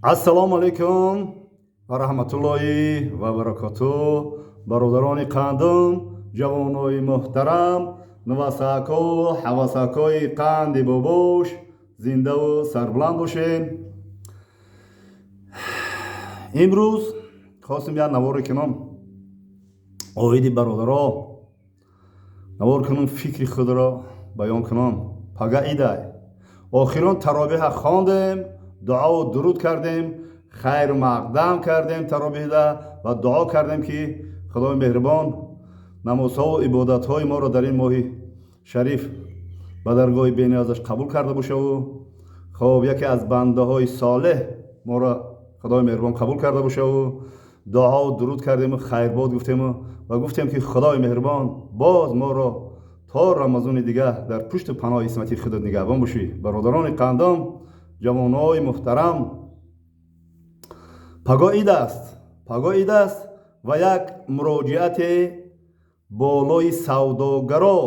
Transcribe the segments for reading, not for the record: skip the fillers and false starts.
Ассалому алайкум ва раҳматуллоҳи ва баракоту, бародарони қандум, ҷавонои муҳтарам, нувасако, ҳавасакои қанди бобош, зиндаву сарбуланд бошед. Имрӯз хостем як наворе кунам оиди бародаро, навор кунам, фикри худро баён кунам. Пага идай, охирон таровиҳа хондем, дуову дуруд кардем, хайру мақдам кардем таровиҳда ва дуо кардем, ки Худои меҳрубон намозҳову ибодатҳои моро дар ин моҳи шариф ба даргоҳи бениёзаш қабул карда бошаву, хоб, яке аз бандаҳои солеҳ моро Худои меҳрубон қабул карда бошаву, дуову дуруд кардему, хайрбод гуфтему ва гуфтем, ки Худои меҳрубон боз моро то Рамазони дигар дар пушту паноҳи исмати худат нигаҳбон бошӣ. Бародарони қандом, ҷавонои муҳтарам, паго ид аст, паго ид аст ва як муроҷиате болои савдогаро,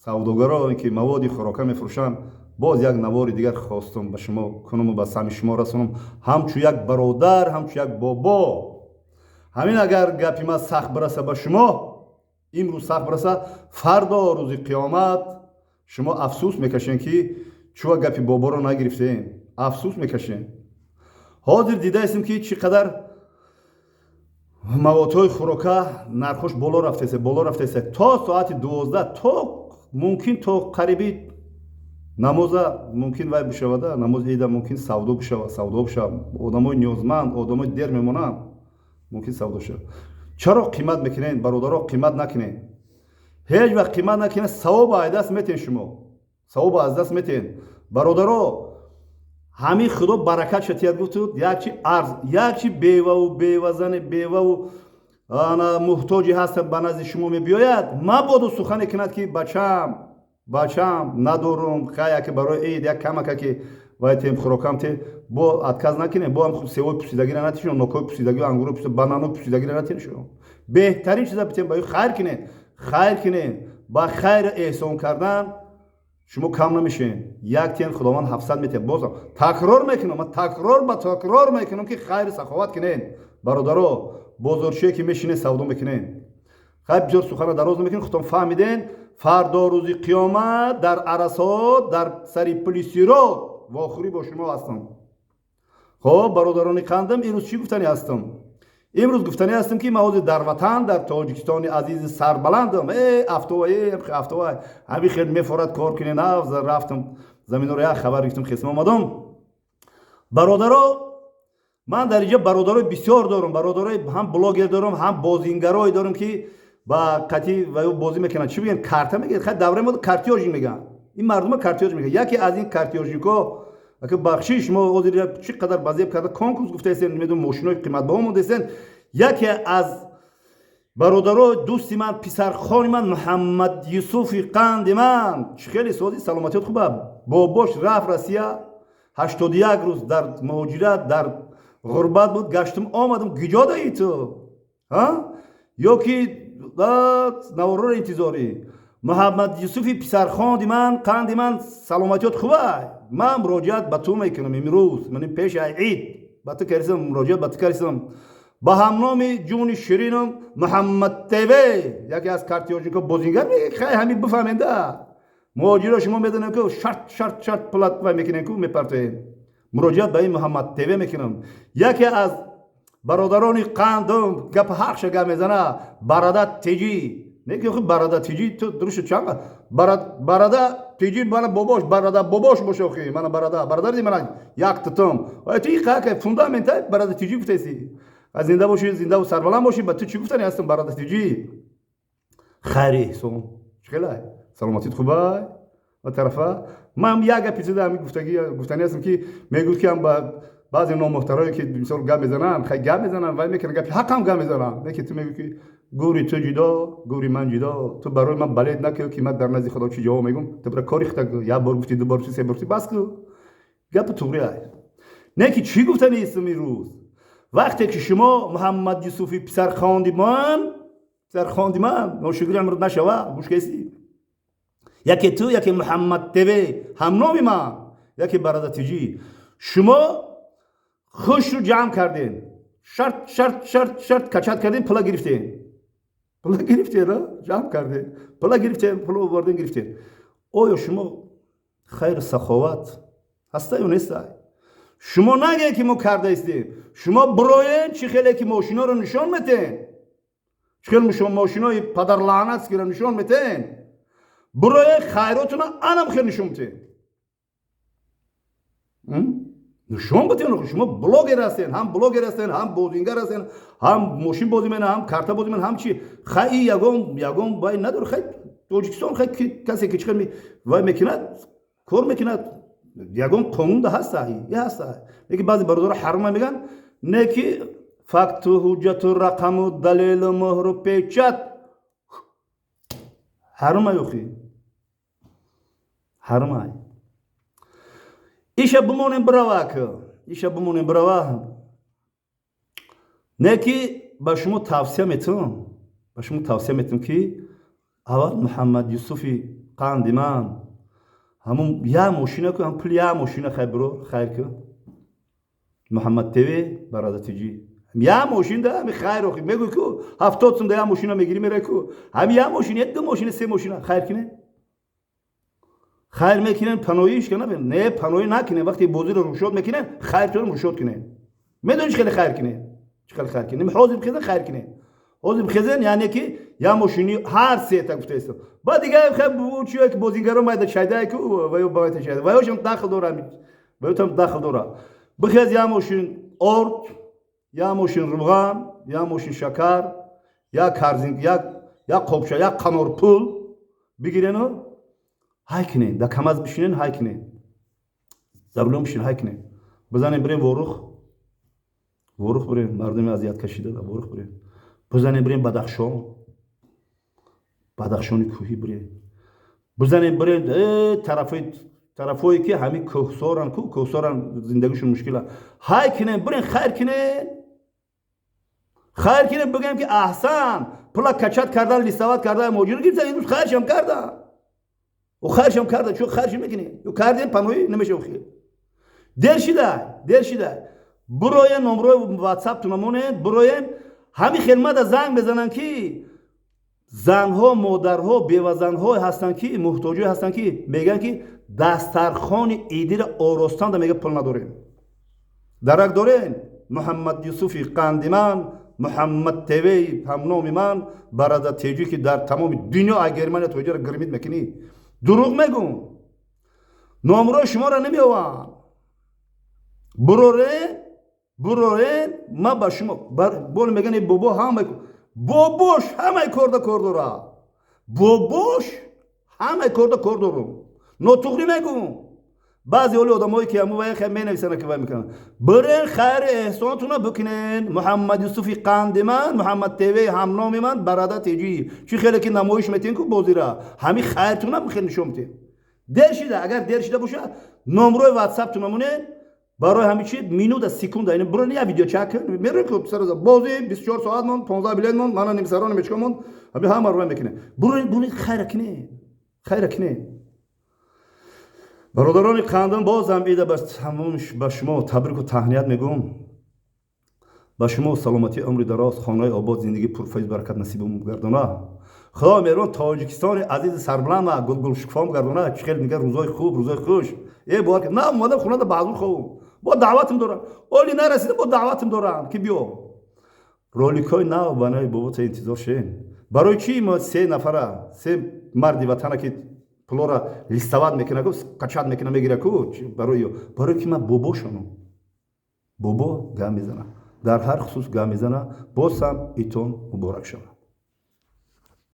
савдогаро, ки маводи хӯрока мефурӯшанд, боз як навори дигар хостум ба шумо кунуму ба сами шумо расонам, ҳамчу як бародар, ҳамчу як бобо. Ҳамин агар гапи ман сахт бираса ба шумо имрӯз, сахт бираса, фардо рӯзи қиёмат шумо афсӯс мекашем, ки чӯа гапи боборо нагирифтем, афсӯс мекашем. Ҳозир дидаистем, ки чӣ қадар маводҳои хӯрока нархош боло рафтаест, боло рафтаест. То соати 12, то мумкин, то қариби намоза мумкин вай бишавада, намози ида мумкин савдо бишавад, савдо бишавад. Одамои ниёзманд, одамои дер мемонанд, мумкин савдо шавад. Чаро қимат мекунед, бародаро? Қимат накунед, ҳеҷ вақт қимат накунед, савоба аз даст метиҳед шумо, савоба аз даст метиҳед. Бародаро, ҳамин Худо баракат шатият гуфтуд, якчи арз, якчи беваву бевазани беваву ана муҳтоҷе ҳаста, ба назди шумо мебиёяд, мабодо сухане кунад, ки бачам, бачам, надорум, хай, яке барои ид як камака ки вай тем, хӯрокам те, бо отказ накунем, бо ҳам севои пусидагиро натишон, нокҳои пусидагӣ, ангурои пусида, бананои пусидагиро натишон. Беҳтарин чиза битем ба ё хайр кунед, хайр кунед. Ба хайр эҳсон кардан шумо кам намешавед. Як тен Худованд 700 метиҳад. Бозам такрор мекунам, ман такрор ба такрор мекунам, ки хайру саховат кунед, бародаро, бозорчие ки мешинед, савдо мекунед. Хайр, бисёр сухана дароз намекунем, худтон фаҳмиден. Фардо рӯзи қиёмат дар Арасот, дар сари пули Сирот вохӯрӣ бо шумо ҳастам. Хоб, бародарони қандам, имрӯз чӣ гуфтанӣ ҳастам? Имрӯз гуфтанӣ ҳастам, ки ман ҳозир дар ватан, дар Тоҷикистони азизи сарбаландам. Э, автова, э, автова, ҳамин хел мефорад, кор кунед. Нав рафтам, заминро як хабар гирифтам, хесм омадам. Бародаро, ман дар инҷа бародарои бисёр дорам, бародарои ҳам блогер дорам, ҳам бозингарое дорам, ки ба қатӣ ва бозӣ мекунанд. Чӣ мегӯянд, карта мегӯянд? Хай, давраи мо картёжник мегӯянд, ин мардума картёжник мегӯянд. Яке аз ин картёжникҳо, ака, бахшиш, мо ҳозир чӣ қадар базеб карда конкурс гуфтаестем, намедонам, мошинои қиматбаҳо мондаестем. Яке аз бародаро, дӯсти ман, писархони ман, Муҳаммад Юсуфи қанди ман, чӣ хеле сози, саломатиёт хуба? Бобош рафт Россия, 81 рӯз дар муҳоҷират, дар ғурбат буд. Гаштум, омадам. Гиҷо даи ту, ё ки навороро интизорӣ? Муҳаммад Юсуфи писархонди ман, қанди ман, саломатиёт хуба? Ман муроҷиат ба ту мекунам имрӯз, ман пеши ид ба ту кардисам, муроҷиат ба ту кардисам, ба ҳамноми ҷуни ширинам Муҳаммад ТВ, яке аз картёжникҳо, бозингар. Хай, ҳамин бифаҳменда, муҳоҷиро шумо медонем, ки шарт, шарт, шарт пулат вай мекунем, ку мепартоем. Муроҷиат ба ин Муҳаммад ТВ мекунам. Яке аз бародарони қандум, гап ҳақша гап мезана, Барада Тиҷӣ, не ки худ Барада Тиҷӣ, ту дуруст чанд Барада Тиҷӣ, мана бобош, Барада бобош боша, охи мана Барада, бародар ди, мана як тутум ту иқака фундамента Барада Тиҷӣ гуфтаси. Зинда бошӣ, зиндаву сарбаланд бошӣ. Ба ту чӣ гуфтани ҳастам, Барада Тиҷӣ? Хайри эҳсон, чӣ хелай, саломатит хубай? Ва тарафа ман як гапи чида ҳами гуфтанӣ ҳастам, ки мегӯд, ки ҳам ба баъзе номуҳтарое, ки мисол гап мезананд, хай, гап мезананд, вай мекунанд, гапи ҳақам гап мезананд, не ки ту мегӯ, ки гӯри ту ҷудо, гӯри ман ҷудо, ту барои ман балед накӯ, ки ман дар назди Худо чӣ ҷавоб мегӯм. Ту бира кори хута, як бор гуфтӣ, ду бор гуфтӣ, се бор гуфтӣ, бас ку, гапи туғри ай. Не ки чӣ гуфтанистам имрӯз? Вақте ки шумо Муҳаммад Юсуфи писархонди ман, писархонди ман, ношукри амр нашава, гӯш кесӣ, яке ту, яке Муҳаммад ТВ, ҳамноми ман, яке Барада Тиҷӣ, шумо Хушу ҷамъ кардем, шарт, шарт, шарт, шарт, качать кардем, пула гирифтем, пула гирифтем, ҷамъ кардем, пула гирифтем, пула овардем, гирифтем. Оё шумо хайру саховат ҳаста ё неста? Шумо нагӯед, ки мо карда истем. Шумо бироен, чӣ хеле ки мошиноро нишон метен, чӣ хел мошинои падарлаънатскиро нишон метен, бироен, хайротуна анам хел нишон метен, нишон битен. Шумо блогер ҳастен, ҳам блогер ҳастен, ҳам бозингар ҳастен, ҳам мошин бозӣ мене, ҳам карта бозӣ мене, ҳам чи. Хай, ягон вай надор. Хай, Тоҷикистон, хай, касе ки чӣ вай мекунад, кор мекунад, ягон қонун да ҳаста, ҳаста. Леки баъзе бародаро ҳарома меган, не ки факту ҳуҷҷату рақаму далелу муҳру печать ҳарома ёхи, ҳаромай. Иша бимонем, бирава, иша бимонем, бирава. Не ки ба шумо тавсия метавам, ба шумо тавсия метавам, ки аввал Муҳаммад Юсуфи қанди ман ҳамун як мошина ку, ҳам пули як мошина, хай, биро, хайр ку. Муҳаммад ТВ, барадатиҷӣ, як мошин да ҳами хайр охи мегӯй ку, 70 сум да як мошина мегирӣ, мерай ку, ҳами як мошина, як ду мошина, се мошина хайр кине, хайр мекунен. Паноиш ка не, паноӣ накунен. Вақте бозиро рушод мекунен, хайртонам рушод кунен. Медони, чӣ хеле хайр кунен, чӣ хеле хайр кунен? Ҳозир бихезен, хайр кунен, ҳозир бихезен. Яъне ки як мошини ҳар сета гуфтаистам. Баъд дига чие ки бозингаро майда чайдае ку, ваё байта чайда, ваёшам дахл дора, ваётам дахл дора. Бихез, як мошин орд, як мошин рӯған, як мошин шакар, як карзин, як қобча, як қанор пул бигирену ҳай кунен. Да КамАЗ бишинен, ҳай кунен, за рулём бишин, ҳай кунен, бизанем, бирем Ворух, Ворух бирем, мардуми азият кашида Ворух бирем, бизанем, бирем Бадахшон, Бадахшони кӯҳӣ бирем, бизанем, бирем тарафои, тарафое ки ҳамин кӯҳсоран ку, кӯҳсоран, зиндагишон мушкила. Ҳай кунем, бирем, хайр кунем, хайр кунем, бигӯем, ки аҳсан, пула качать кардан, листовать кардан, моҷиро гирифтан, имрӯз хайршам кардан, ӯ хайршам карда. Чун хайрши мекунем ё кардем, паноӣ намешав. Хел дер шида, дер шида. Бироен, номрои ватсаптуна монед, бироен. Ҳамин хелмада занг мезананд, ки занҳо, модарҳо, бевазанҳое ҳастанд, ки муҳтоҷое ҳастанд, ки мегӯянд, ки дастархони идира оростанда, мега, пул надорем. Дарак дорен? Муҳаммад Юсуфи қанди ман, Муҳаммад ТВ, ҳамноми ман, барада теҷӯ, ки дар тамоми дунё, ай Германия то иҷора гирмид мекунӣ. Дурӯғ мегӯм? Номрои шуморо намеованд. Бурорен, бурорен, ман ба шумо бол меган, бобо ҳама, бобош ҳамаи корда кор дора, бобош ҳамаи корда кор дорум. Нотуғрӣ мегӯм? Баъзе оли одамое ки ҳаму вай менависанд, ки вай мекунанд, бирен, хайри эҳсонтуна бикунен. Муҳаммад Юсуфи қанди ман, Муҳаммад ТВ, ҳамноми ман, барада теҷӣ, чӣ хеле ки намоиш метиҳен ку бозира, ҳамин хайртуна хел нишон метиҳен. Дер шида, агар дер шида боша, номрои ватсаптуна монен. Барои ҳамин чи минута, секунда ин бирон, я видеочак мерои ку, бози 24 соат мон, 15 билет мон, мана нимсаро немечка мон, ҳами ҳама рӯя мекунем. Бурон, бурон, хайра кине, хайра кине. Бародарони қандам, бозам ида ба шумо табрику таҳният мегӯм. Ба шумо саломатӣ, умри дароз, хонаи обод, зиндагӣ пурфайз, баракат насибум гардона. Худо меҳрубон Тоҷикистони азизи сарбуланд ва гулгулшукуфом гардона. Чӣ хел дигар рӯзои хуб, рӯзои хуш е бовар на омадам хонада баъзур хобум, бо даъватам дорам, оли нарасида, бо даъватам дорам, ки биё. Роликҳои нав ба нави бобота интизор шен. Барои чӣ мо се нафара, се марди ватана, ки пулора листовать мекуна ку, качать мекуна, мегира ку, барои ки ман бобошонам. Бобо гап мезана, дар ҳар хусус гап мезана. Боз ҳам итон муборак шавад.